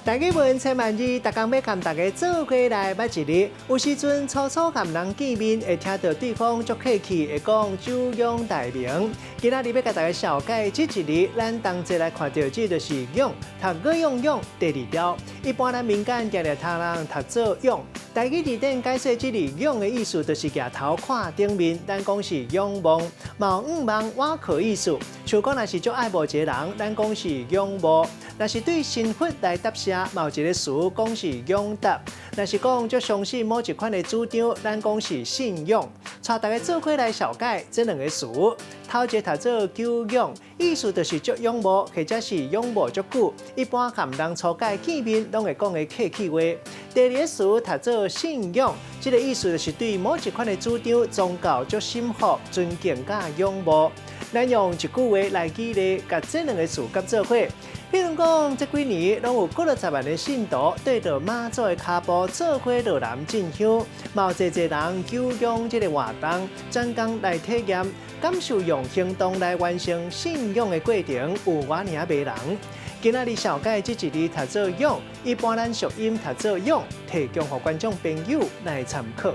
台語文千萬字，逐工欲共大家做伙來捌一字。有時陣初初佮人見面，會聽著對方足客氣，會講久仰大名。今仔日欲共大家紹介這一字，咱同齊來看著這就是仰，讀仰仰第二調。一般咱民間常常聽人讀做仰。台語字典解說這字仰的意思，就是舉頭看頂面，咱講是仰望，嘛有向望倚靠意思。像講若是足愛慕一个人，咱講是仰慕；若是對神佛來答謝，嘛有一个詞講是仰答。若是講足相信某一款的主張，咱講是信仰。帶大家做伙來紹介這兩个詞。頭一个讀做久仰，意思就是足仰慕，或者是仰慕足久。一般佮人初擺見面，攏會講的客氣話。第二个詞讀做信仰，這个意思就是對某一款的主張、宗教足信服、尊敬佮仰慕。咱用一句話來舉例，共這兩个詞結做伙。比如講，這幾年攏有幾若十萬的信徒綴著媽祖的跤步做伙落南進香，嘛有濟濟人久仰這个活動，專工來體驗，感受用行動來完成信仰的過程，有偌爾迷人。今仔日紹介這一字讀做仰，一般咱俗音讀做仰，提供予觀眾朋友來參考。